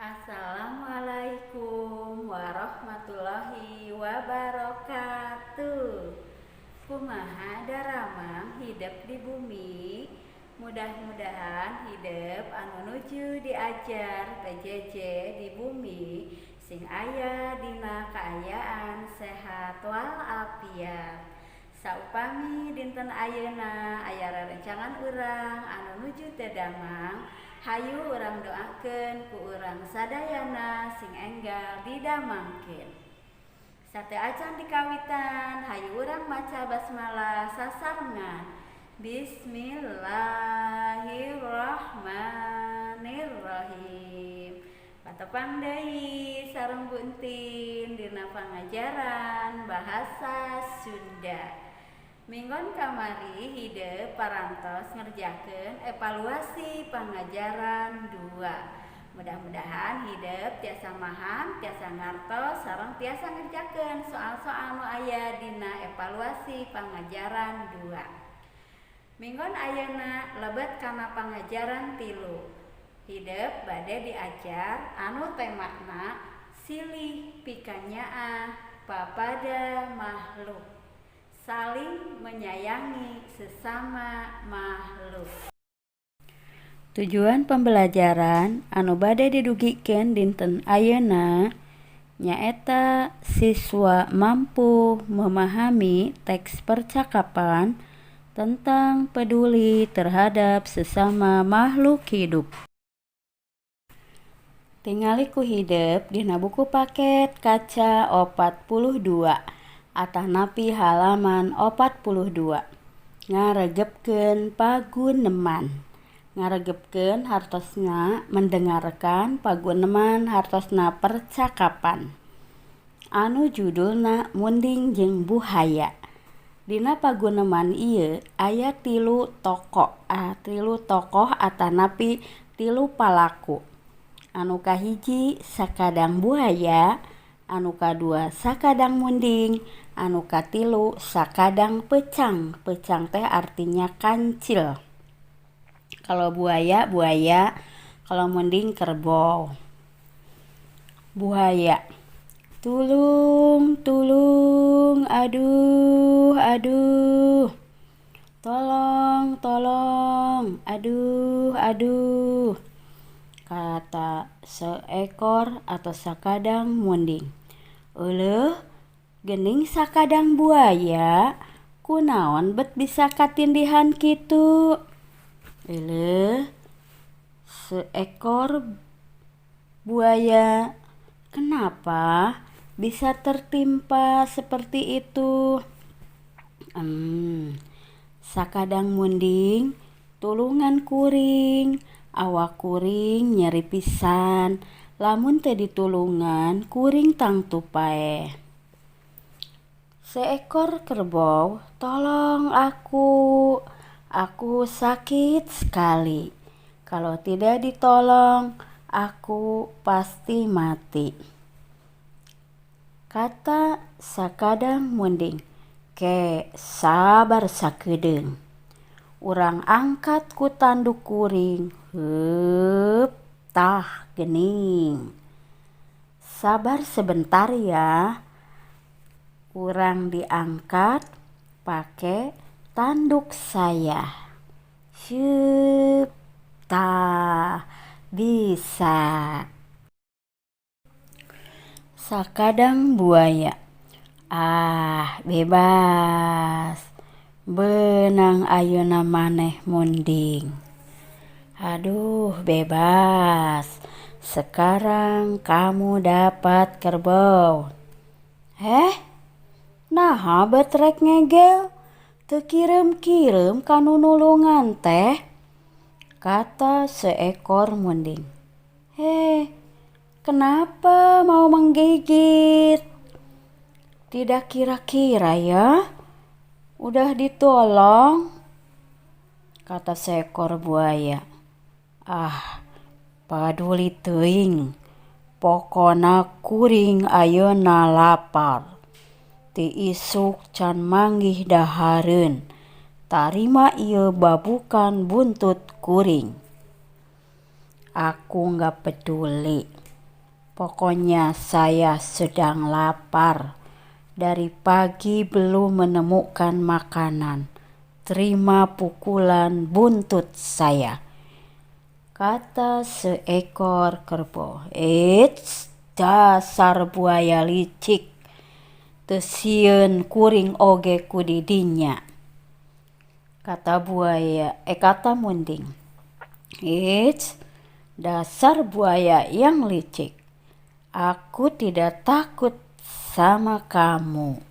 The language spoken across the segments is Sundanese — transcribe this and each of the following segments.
Assalamualaikum warahmatullahi wabarakatuh. Kumaha daramang hidep di bumi? Mudah-mudahan hidep anu nuju diajar PJJ di bumi sing aya dina kaayaan sehat walafiat. Saupami dinten ayeuna aya rerencangan urang anu nuju teu damang, hayu urang doakeun ku urang sadayana sing enggal didamangkeun. Sateuacan dikawitan, hayu urang maca basmalah sasarengan. Bismillahirrahmanirrahim. Patepang deui sareng Bu Entin dina pangajaran bahasa Sunda. Minggon kamari hidep parantos ngerjakeun evaluasi pangajaran 2. Mudah-mudahan hidep tiasa maham, tiasa ngartos, sareng tiasa ngerjakeun soal-soal nu aya dina evaluasi pangajaran 2. Minggon ayeuna lebet kana pangajaran 3. Hidep bade diajar anu temana silih pikanyaah papada makhluk. Saling menyayangi sesama makhluk. Tujuan pembelajaran anu bade didugikeun dinten ayeuna nyaeta siswa mampu memahami teks percakapan tentang peduli terhadap sesama makhluk hidup. Tingali ku hidep dina buku paket kaca 42 atanapi halaman 42. Ngaregepkeun paguneman. Ngaregepkeun hartosna mendengarkan, paguneman hartosna percakapan. Anu judulna Munding jeung Buhaya. Dina paguneman ieu aya tilu tokoh, tilu tokoh atanapi tilu palaku. Anu kahiji sakadang buaya, anu kadua sakadang munding, anu katilu sakadang peucang. Peucang teh artinya kancil. Kalau buaya buaya, kalau munding kerbau. Buaya, "Tulung, tulung, aduh, aduh. Tolong, tolong, aduh, aduh," kata seekor atau sakadang munding. "Euleuh, geuning sakadang buaya, kunaon bet bisa katindihan kitu?" Euleuh, seekor buaya, kenapa bisa tertimpa seperti itu? Sakadang munding, "Tulungan kuring, awak kuring nyeri pisan, lamun teu ditulungan kuring tangtu paeh." Seekor kerbau, "Tolong aku, aku sakit sekali. Kalau tidak ditolong, aku pasti mati," kata sakadang munding. "Ke, sabar sakedeung. Urang angkat ku tanduk kuring. Heup, tah geuning." Sabar sebentar ya. Urang diangkat pakai tanduk saya. Syeup, tah bisa. Sakadang buaya, "Ah, bebas. Beunang ayeuna maneh, munding." Aduh, bebas. Sekarang kamu dapat, kerbau. "Heh, naha bet rek ngegel? Teu kireum-kireum ka nu nulungan teh," kata seekor munding. "Heh, kenapa mau menggigit? Tidak kira-kira ya. Udah ditolong," kata seekor buaya. "Ah, paduli teuing. Pokona kuring ayeuna lapar. Ti isuk can manggih dahareun. Tarima ieu babukan buntut kuring." Aku nggak peduli. Pokoknya saya sedang lapar. Dari pagi belum menemukan makanan. Terima pukulan buntut saya, kata seekor kerbau. Eits, dasar buaya licik. Teu sieun kuring oge ku didinya, kata buaya, eh, kata munding. Eits, dasar buaya yang licik. Aku tidak takut sama kamu.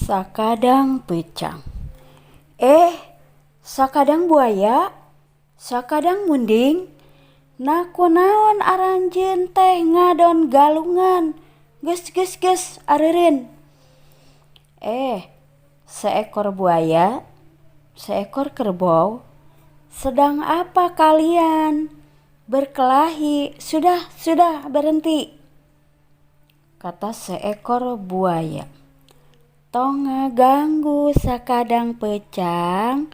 Sakadang peucang. Eh, sakadang buaya, sakadang munding, nah kunaon aranjeun teh ngadon galungan? Geus, geus, geus, areureun. Eh, seekor buaya, seekor kerbau, sedang apa kalian berkelahi? Sudah, sudah, berhenti, kata seekor buaya. Tong ngaganggu, sakadang peucang.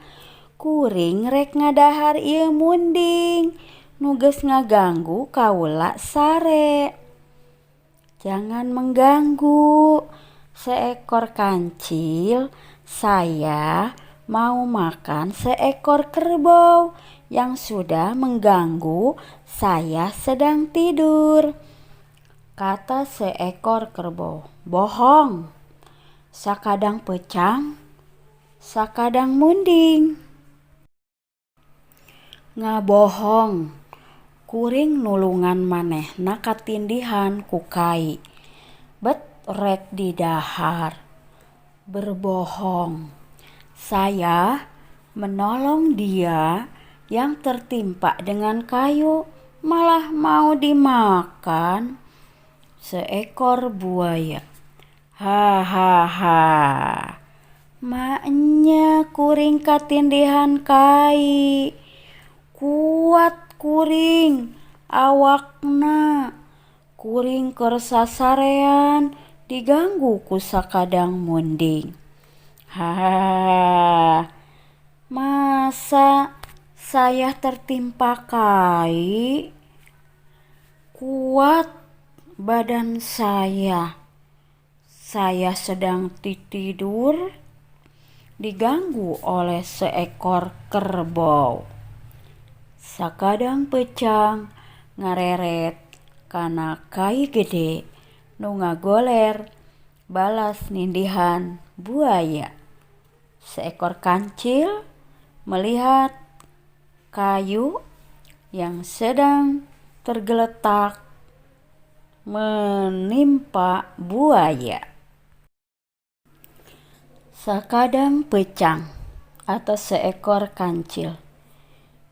Kuring rek ngadahar ieu munding nu geus ngaganggu kaula sare. Jangan mengganggu, seekor kancil. Saya mau makan seekor kerbau yang sudah mengganggu saya sedang tidur, kata seekor kerbau. Bohong, sakadang peucang, sakadang munding. Ngabohong, kuring nulungan manehna katindihan ku kai. Bet rek didahar. Berbohong. Saya menolong dia yang tertimpa dengan kayu, malah mau dimakan seekor buaya. Hahaha. Maenya kuring katindihan kai. Kuat kuring awakna. Kuring keur sasarean diganggu ku sakadang munding. Hahaha. Masa saya tertimpa kai? Kuat badan saya. Saya sedang tidur diganggu oleh seekor kerbau. Sakadang peucang ngareret kana kai gede nu ngagoler balas nindihan buaya. Seekor kancil melihat kayu yang sedang tergeletak menimpa buaya. Sakadang peucang atau seekor kancil.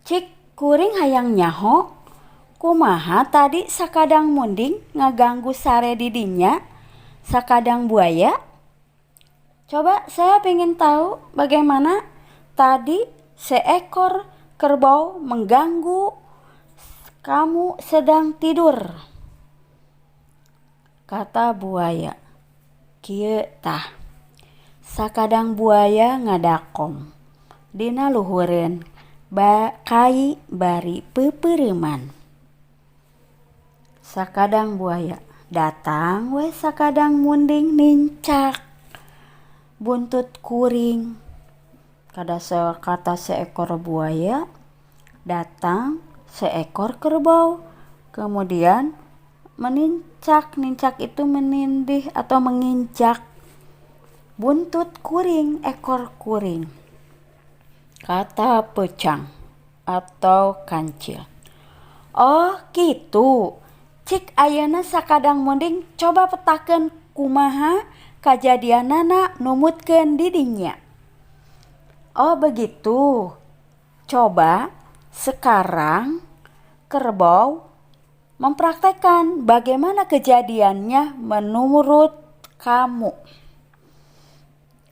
Cik, kuring hayang nyaho, kumaha tadi sakadang munding ngaganggu sare didinya, sakadang buaya? Coba saya ingin tahu bagaimana tadi seekor kerbau mengganggu kamu sedang tidur. Kata buaya. Kieu tah. Sakadang buaya ngadakom dina luhureun kai bari peupeureuman. Sakadang buaya datang we, sakadang munding nincak buntut kuring. Kata seekor buaya, datang seekor kerbau kemudian menincak. Nincak itu menindih atau menginjak buntut kuring, ekor kuring. Kata peucang atau kancil. Oh gitu. Cik, ayeuna sakadang munding coba petakeun kumaha kajadianana numutkeun didinya. Oh begitu. Coba sekarang kerbau mempraktekkan bagaimana kejadiannya menurut kamu.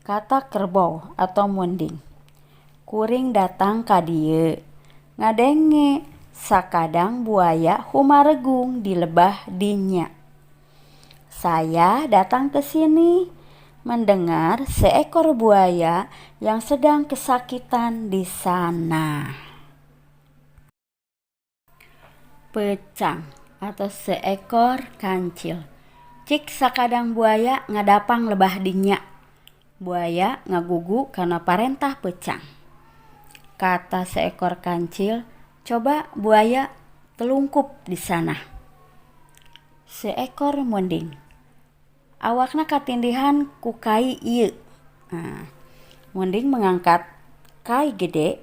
Kata kerbau atau munding. Kuring datang ka dieu ngadenge sakadang buaya humaregung di lebah dinya. Saya datang ke sini mendengar seekor buaya yang sedang kesakitan di sana. Peucang atau seekor kancil. Cik sakadang buaya ngadapang lebah dinya. Buaya ngagugu kana parentah peucang. Kata seekor kancil, coba buaya telungkup di sana. Seekor munding. Awakna katindihan ku kai ieu. Nah, munding mengangkat kai gede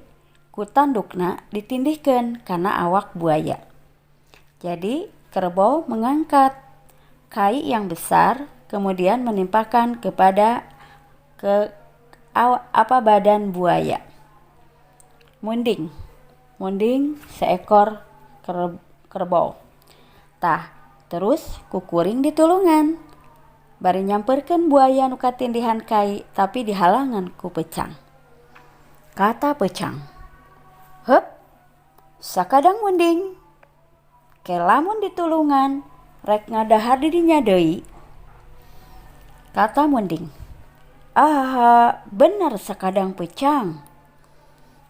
ku tandukna ditindihkeun kana awak buaya. Jadi kerbau mengangkat kai yang besar kemudian menimpakan kepada ke apa badan buaya. Munding. Munding seekor kerbau. Tah, terus ku kuring ditulungan. Bari nyamperkeun buaya nu katindihan kai tapi dihalangan ku peucang. Kata peucang, "Heup, sakadang munding. Ke lamun ditulungan rek ngadahar di dinya deui." Kata munding, "Ah, bener sakadang peucang."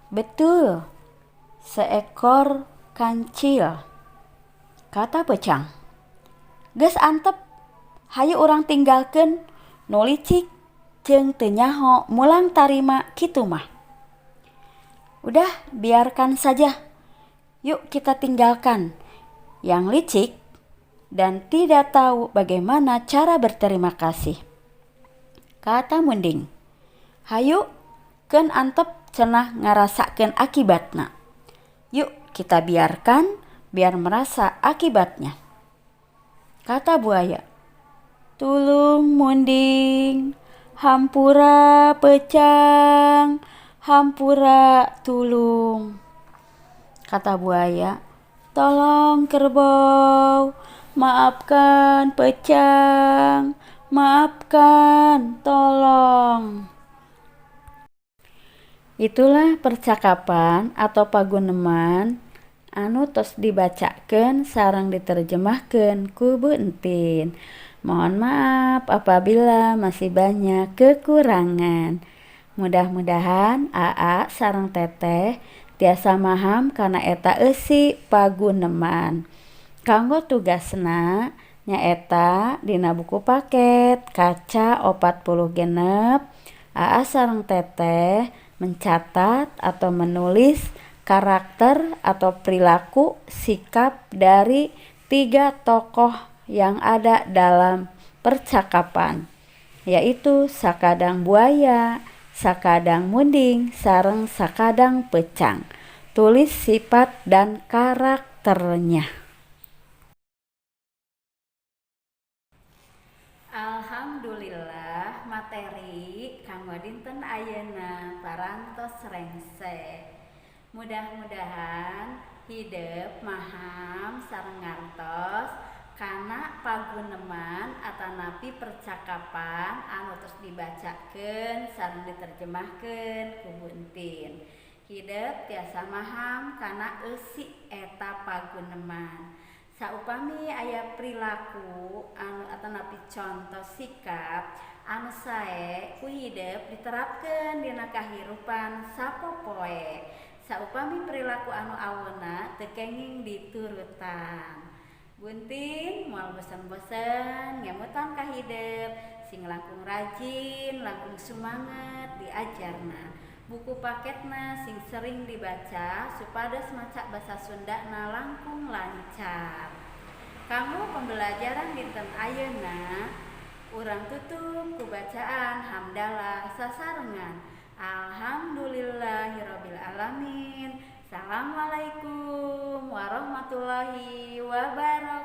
Betul, seekor kancil. Kata peucang, "Geus antep, hayu urang tinggalkeun nu licik jeung teu nyaho mulang tarima kitu mah." Udah, biarkan saja. Yuk kita tinggalkan yang licik dan tidak tahu bagaimana cara berterima kasih. Kata munding, "Hayu keun antep cenah ngarasakeun akibatna." Yuk kita biarkan biar merasa akibatnya. Kata buaya, "Tulung munding, hampura peucang, hampura tulung." Kata buaya, "Tolong kerbau, maafkan peucang, maafkan, tolong." Itulah percakapan atau paguneman anu tos dibacakeun sareng diterjemahkeun ku Bu Entin. Mohon maaf apabila masih banyak kekurangan. Mudah-mudahan Aa sareng Teteh tiasa maham kana eta eusi paguneman. Kanggo tugasna nyaeta dina buku paket kaca 46, Aa sareng Teteh mencatat atau menulis karakter atau perilaku sikap dari tiga tokoh yang ada dalam percakapan, yaitu sakadang buaya, sakadang munding, sareng sakadang peucang. Tulis sifat dan karakternya. Alhamdulillah, materi kanggo dinten ayeuna parantos rengse. Mudah-mudahan hidep maham sareng ngartos kana paguneman atanapi percakapan anu tos dibacakeun sareng diterjemahkeun ku Bu Entin. Hidep tiasa maham kana eusi eta paguneman. Saupami aya perilaku anu atanapi contoh sikap anu sae ku hidep diterapkeun dina kahirupan sapopoe. Saupami perilaku anu awona teu kenging diturutan. Bu Entin moal bosen-bosen ngemutan ka hidep sing langkung rajin, langkung sumanget diajarna. Buku paketna sing sering dibaca supados maca basa Sundana langkung lancar. Kanggo pembelajaran dinten ayeuna, urang tutup ku bacaan hamdalah sasarengan. Alhamdulillahirabbil alamin. Assalamualaikum warahmatullahi wabarakatuh.